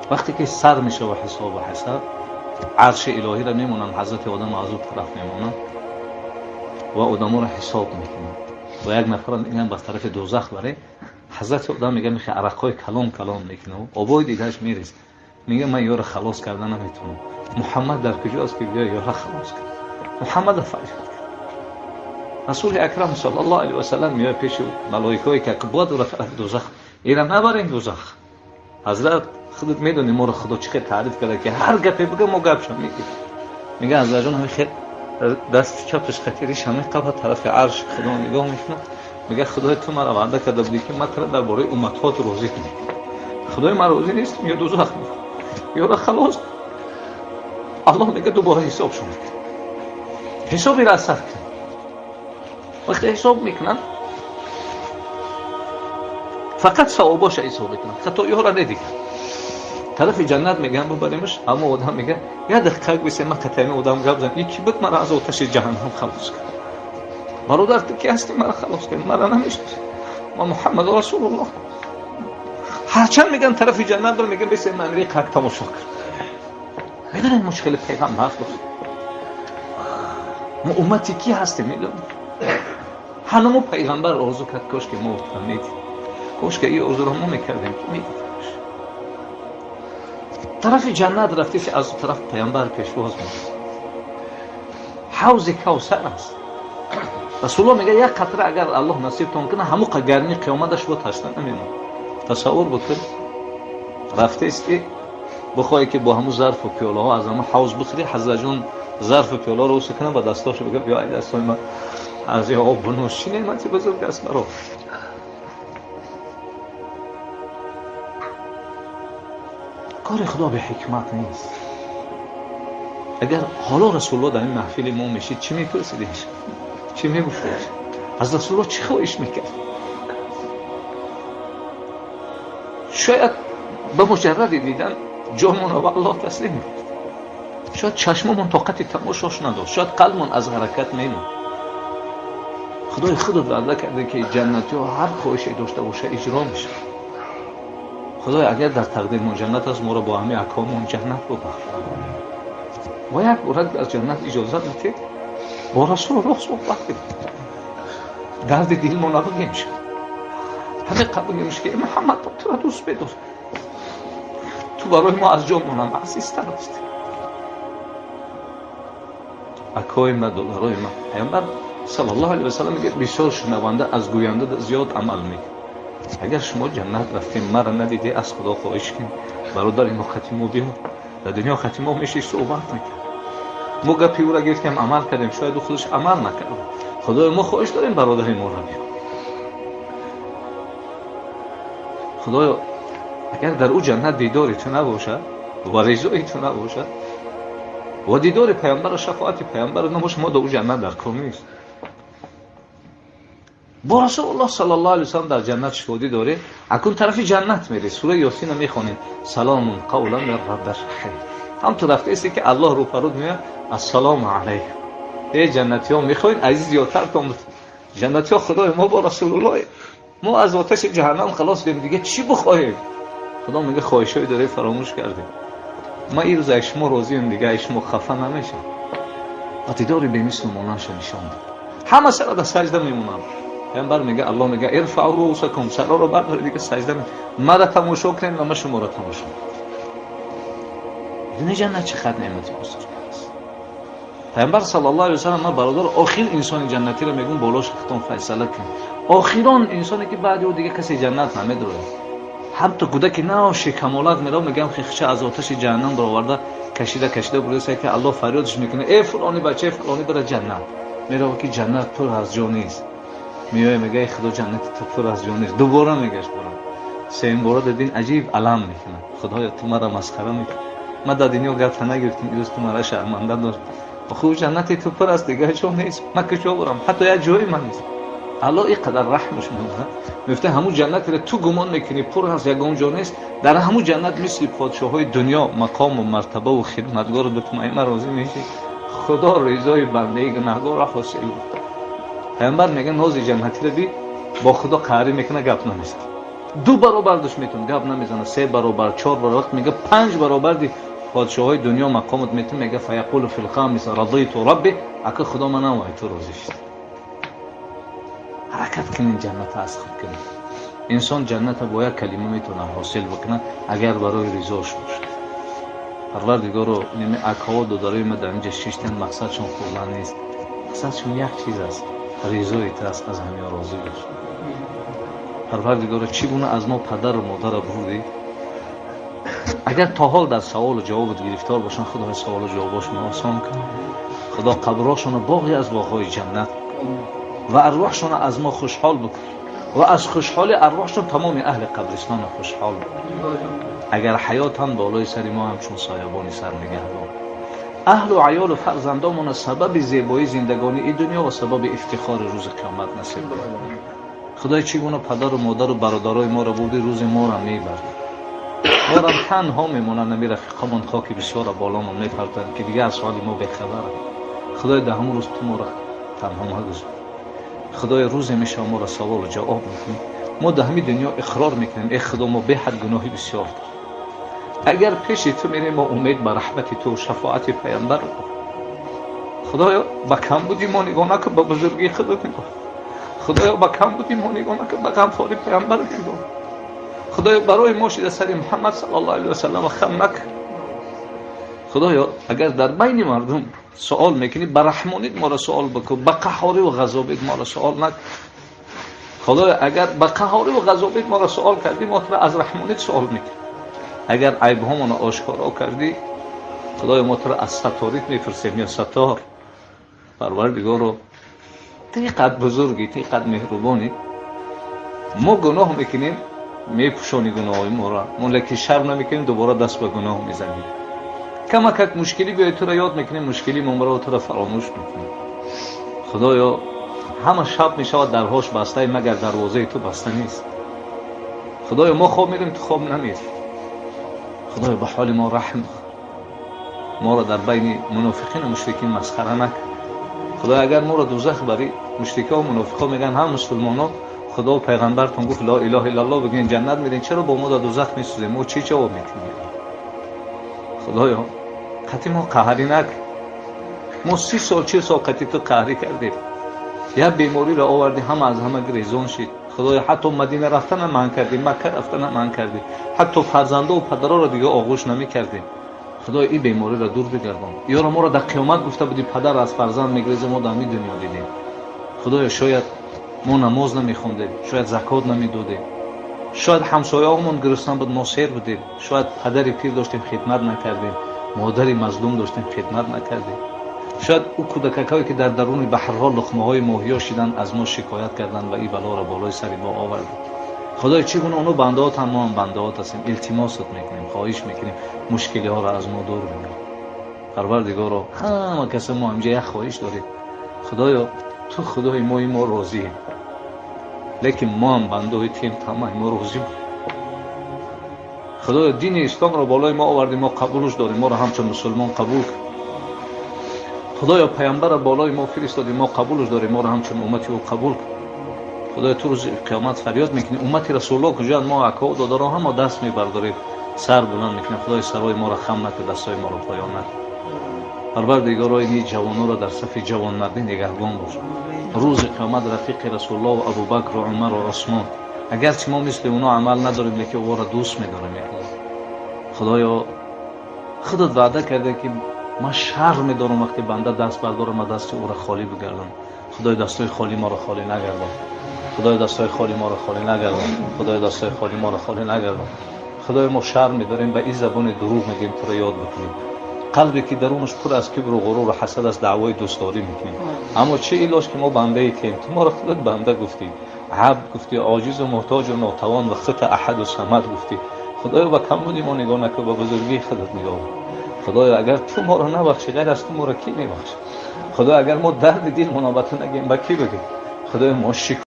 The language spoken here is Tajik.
Вақте ки сар мешава ҳисобу ҳасаб, арши илоҳиро мемонанд, ҳазрати одам аз ӯ тараф мемонанд ва одаморо ҳисоб мекунанд. Ва як нафарро мегӯянд ба тарафи дӯзах баре. Ҳазрати одам мегӯяд, мехе арақҳои калон калон мекунад, обои дидааш мерез. Мегӯяд, ман ёро халос карда наметавонам. Муҳаммад дар куҷо аст ки биё ёро халос кунад? Муҳаммадро фарёд кард. Расули акрам саллаллоҳу алайҳи васаллам меояд пеши малоикаҳое ки бояд ӯро тарафи дӯзах, ира набарем дӯзах. Ҳазрат, худат медонӣ моро Худо чӣ хел таъриф карда, ки ҳар гапе бига, мо гапшо мегирем. Мега, ҳазратҷон, ҳамин хел дасти чапаш хатириш ҳамин қафа тарафи арши Худо нигоҳ мекунад. Мега, Худои, ту маро ваъда карда будӣ, ки ман туро дар бораи умматҳот розӣ кунем. Худои, ман розӣ нестам, ё дӯзах ёра халос. Аллоҳ мега, дубора ҳисобшон мекунад, ҳисобиро аз сар кунад. Вақте ҳисоб мекунанд, фақат савобоша ҳисоб мекунанд, хатоиҳоро недигар. Тарафи ҷаннат мегӯянд бубаремаш. Ҳамо одам мега, як дақиқа бисе, ман қатъияни одам гап зан, ки буд мара аз оташи ҷаҳаннам халос кард. Бародар, ту ки ҳастӣ, мара халос кард? Мара намешносӣ? Ман Муҳаммаду Расулуллоҳ. Ҳарчанд мегӯянд тарафи ҷаннат бар, мегӯянд бисе, ман қак тамошо кард. Медонед, мо чӣ хеле пайғамбар дорем? Мо уммати ки ҳастем, медонед? Ҳанамо пайғамбар орзу кард, кош ки мо медид, кош ки ин орзуро мо мекардем, ки медид. Тарафи ҷаннат рафтеси, аз тараф пайғамбар пешвоз мекард. Ҳавзи Кавсар аст. Расулуллоҳ мегӯяд, як қатра агар Аллоҳ насибтон кунад, ҳамуқа гармии қиёматаш бо ташна намемонад. Тасаввур бикун, рафтести, бихоҳе ки бо ҳамун зарфу пиёлаҳо аз ҳамун ҳавз бихӯри. Ҳазратҷон зарфу пиёларо уса кунад, ба дастошо бигӯяд, биё, ай дастои ман аз ин об бинӯш. Чӣ неъмати бузург аст, баро! Кори Худо беҳикмат нест. Агар ҳоло Расулуллоҳ дар ин маҳфили мо мешид, чӣ мепурсидеш, чӣ мегуфтеш? Аз Расулуллоҳ чӣ хоҳиш мекард? Шояд ба муҷарради дидан ҷонмонро ба Аллоҳ таслим мекард. Шояд чашмомон тоқати тамошош надошт, шояд қалбмон аз ҳаракат мемонд. Худои, худат ваъда карда, ки ҷаннатиҳо ҳар хоҳише дошта боша, иҷро мешавад. Худоё, агар дар тақдирмон ҷаннат аст, моро бо ҳамаи акомон ҷаннат бубахш ва як бора аз ҷаннат иҷозат бидиҳед, бо Расулуллоҳ суҳбат кунем, дарди дилмо набугем, шуд ҳамин бигем, ки Муҳаммад, туро дӯст медорем, ту барои мо аз ҷонмонам азизтар ҳастӣ. Акои ма, додарои ма, Пайғамбар саллаллоҳу алайҳи васаллам мегӯяд, бисёр шунаванда аз гӯянда зиёд амал мекунад. Агар шумо ҷаннат рафтем, мара надидӣ, аз Худо хоҳиш кунед, бародари мо хати мо биё. Дар дунё хати мо меши, суҳбат мекард, мо гапи ӯра гирифтем, амал кардем. Шояд ӯ худаш амал накард. Худоё, мо хоҳиш дорем, бародари моро биё. Худоё, агар дар ӯ ҷаннат дидори ту набошад ва ризои ту набошад ва дидори пайғамбару шафоати пайғамбар набошад, мо дар ӯ ҷаннат дар кор нест. Бо Расулуллоҳ саллаллоҳу алайҳи васаллам дар ҷаннат шодӣ дорем. Акун тарафи ҷаннат мерӣ, сураи Ёсина мехонем: саломун қавлан мин раббир раҳим. Ҳам ту рафтаисте, ки Аллоҳ рӯпаруд меояд: ассалому алайкум, эй ҷаннатиҳо, мехоҳед азиз зиёдтартон? Ҷаннатиҳо: Худои мо, бо Расулуллоҳ мо аз оташи ҷаҳаннам халос шудем, дига чӣ бихоҳем? Худо мега, хоҳишҳои дорӣ, фаромӯш кардем. Ман ирӯз аз шумо розием, дига аз шумо хафа намешам. Ва дидори бемислу монандша нишон дод. Ҳама сара дар саҷда мемонанд. Пайғамбар мега, Аллоҳ мега: ирфау руусакум, сароро бардоред, дига саҷда мара тамошо кунед ва ман шуморо тамошо. Дини ҷаннат чӣ қадр неъмати бузург аст! Пайғамбар саллаллоҳу алайҳи васаллам, ман, бародар, охир инсони ҷаннатиро мегӯм, болош хитон файсала кунед. Охирон инсоне ки баъди ӯ дига касе ҷаннат намедрояд. Ҳамто кӯдаки навши камолат мерав, мегӯям, хихча аз оташи ҷаҳаннам бароварда, кашида кашида бурдаса, ки Аллоҳ фарёдш мекунад: э фулони, бачаи фулони, бара ҷаннат. Мерава, ки ҷаннат пур аз ҷо нест. Меоя, мега: эй Худо, ҷаннати ту пур аз ҷо нест. Дубора мегашт, бора сеюм бора дидин, аҷиб алам мекунад: Худоё, ту мара масхара мекунӣ, ман дар дунё гапта нагирифтем, ирӯз ту мара шарманда дор. Хуб, ҷаннати ту пур аст, дигар ҷо нест, ман куҷо бурам? Ҳатто як ҷои ман нест. Аллоҳ ин қадар раҳмаш меомад, мегуфта: ҳамун ҷаннатеро ту гумон мекунӣ пур аст, ягон ҷо нест, дар ҳамун ҷаннат мисли подшоҳои дунё мақому мартабаву хидматгору дутмаима розӣ мешӣ? Худо ризои бандаи гунаҳгорро ҳосил буд. Пайғамбар мега, нози ҷаннатиро би, бо Худо қаҳрӣ мекуна, гап намезанад. 2 баробар душ метун гап намезана, 3 баробар, 4 баробар, вақт мега 5 баробар ди подшоҳои дунё мақомат метун, мега фаяқулу фил хамис радиту рабби, ака худо манам вай ту розӣ шуд. Ҳаракат кунин, ҷанната аз худ кунин. Инсон ҷанната бо як калима метавонад ҳосил бикунад, агар барои ризош бошад. Парвардигоро, ними акҳо додарои ма дар инҷа шиштан, мақсадшон хӯрдан нест, мақсадшон як чиз аст, ризои ту аст, аз ҳамин розӣ бош. Парвардигоро, чӣ гуна аз мо падару модарро бурдӣ? Агар то ҳол дар саволу ҷавобат гирифтор бошанд, Худои саволу ҷавобошонро осон кун. Худо қабрҳошонро боғе аз боғҳои ҷаннат ва арвоҳшонро аз мо хушҳол бикун ва аз хушҳоли арвоҳшон тамоми аҳли қабристонро хушҳол бикун. Агар ҳаётан болои сари мо ҳамчун соябони сар нигаҳдор. Аҳлу аёлу фарзандомона сабаби зебоии зиндагонии дунё ва сабаби ифтихори рӯзи қиёмат насиб кун. Худой чӣ гуна падару модару бародарои моро бурдӣ, рӯзи моро мебард. Морам танҳо мемонанд, ами рафиқамон хоки бисёра боломон мепартанд, ки дигар аз ҳоли мо бехабаранд. Худой, дар ҳамон рӯз ту моро танҳо магузор. Худои, рӯзе мешава моро саволу ҷавоб мекунӣ. Мо дар ҳамин дунё иқрор мекунем, э Худо, мо беҳад гуноҳи бисёр дорем. Агар пеши ту мерем, мо умед ба раҳмати ту, шафоати паямбар. Худоё, ба камбуди мо нигоҳ накун, ба бузургии худат нигоҳ. Худоё, ба камбуди мо нигоҳ накун, ба ғамхории паямбар нигоҳ. Худоё, барои мо шида сари Муҳаммад саллаллоҳу алайҳи васаллам хам накун. Худоё, агар дар байни мардум суол мекунӣ, ба раҳмонит моро суол бикун, ба қаҳорӣ ва ғазобит моро суол накун. Худоё, агар ба қаҳорӣ ва ғазобит моро суол кардӣ, мо туро аз раҳмонит суол мекунем. Агар айбҳомонро ошкоро кардӣ, Худоё, мо туро аз саторит мепурсем, ё сатор. Парвардигоро, ту қад бузургӣ, ту қад меҳрубонӣ. Мо гуноҳ мекунем, мепӯшонӣ гуноҳҳои моро, мо лекин шарм намекунем, дубора даст ба гуноҳ мезанем. Камакак мушкилӣ биёй, туро ёд мекунем, мушкилӣ момро туро фаромӯш мекунем. Худоё, ҳама шаб мешавад дарҳош баста, магар дарвозаи ту баста нест. Худоё, мо хоб мерем, ту хоб намерӣ. Худоё, ба ҳоли мо раҳм, моро дар байни мунофиқину мушрикин масхара накун. Худоё, агар моро дӯзах барӣ, мушрикҳо мунофиқҳо мегӯянд, ҳам мусулмонҳо, Худо пайғамбартон гуфт ло илоҳа иллаллоҳ бигӯен ҷаннат медиҳем, чаро бо мо дар дӯзах месӯзем? Мо чӣ ҷавоб метиҳем? Худоё, қатъи мо қаҳрӣ накун. Мо 30 сол, 40 сол қатъи ту қаҳрӣ кардем. Як бемориро овардӣ, ҳама аз ҳама гирезон шид. Худоё, ҳатто Мадина рафтана манъ кардӣ, Макка рафтана манъ кардӣ, ҳатто фарзандову падароро дига оғӯш намекардем. Худоё, ин бемориро дур бигардон. Ёро, моро дар қиёмат гуфта будӣ, падар аз фарзанд мегреза, мо дар ҳамин дунё дидем. Худоё, шояд мо намоз намехондем, шояд закот намедодем, шояд ҳамсояҳомон гурусна буд, мо сер будем, шояд падари пир доштем, хидмат накардем, модари мазлум доштем, хидмат накардем, шояд ӯ кӯдакакҳое ки дар даруни баҳрҳо луқмаҳои моҳиё шиданд, аз мо шикоят карданд ва ин балоро болои сари мо овардем. Худоё, чӣ гуна оно бандаотанд, мо ҳам бандаот ҳастем, илтимосат мекунем, хоҳиш мекунем, мушкилиҳоро аз мо дур бигар. Парвардигоро, ҳама каса мо инҷа як хоҳиш дорем. Худоё, ту худои мои, мо розием, лекин мо ҳам бандаои туем, тамаи мо розӣ буд. Худоё, дини исломро болои мо овардӣ, мо қабулш дорем, моро ҳамчун мусулмон қабул кун. Худоё, паямбарро болои мо фиристодӣ, мо қабулш дорем, моро ҳамчун уммати ӯ қабул кун. Худоё, ту рӯзи қиёмат фарёд мекунӣ, уммати расулулло куҷоянд? Мо акҳо додаро ҳама даст мебардорем, сар баланд мекунем. Худои, сарои моро хам накун, дастҳои моро поён накун. Парвардигоро, ини ҷавононро дар сафи ҷавонмардӣ нигаҳбон бош. Рӯзи қиёмат рафиқи расулулло ва Абубакру Умару Усмон, агарчи мо мисли оно амал надорем, лекин ӯро дӯст медорем. Худоё, худат ваъда карда, ки ман шарм медорам, вақте банда даст бардорам, ма дасти ӯро холӣ бигардам. Худои, дастҳои холӣ моро холӣ нагардон. Худои, дастҳои холӣ моро холӣ нагардон. Худои, дастҳои холӣ моро холӣ нагардон. Худои, мо шарм медорем, ба ин забони дурӯғ мегӯем, туро ёд бикунем. Қалбе ки дарунаш пур аз кибру ғурур ва ҳасад аст, даъвои дӯстдорӣ мекунем. Аммо чӣ илоҷ, ки мо бандаи туем? Ту моро худат банда гуфтӣ, абд гуфтӣ, оҷизу муҳтоҷу нотавон ва худта аҳаду самад гуфтӣ. Худоё, ба камбуди мо нигоҳ накун, ба бузургии худат нигоҳ кун. Худоё, агар ту моро набахшӣ, ғайр аз ту моро кӣ мебахшад? Худоё, агар мо дарди дилмонро ба ту нагӯем, ба кӣ бигӯем? Худоё, мо шикоят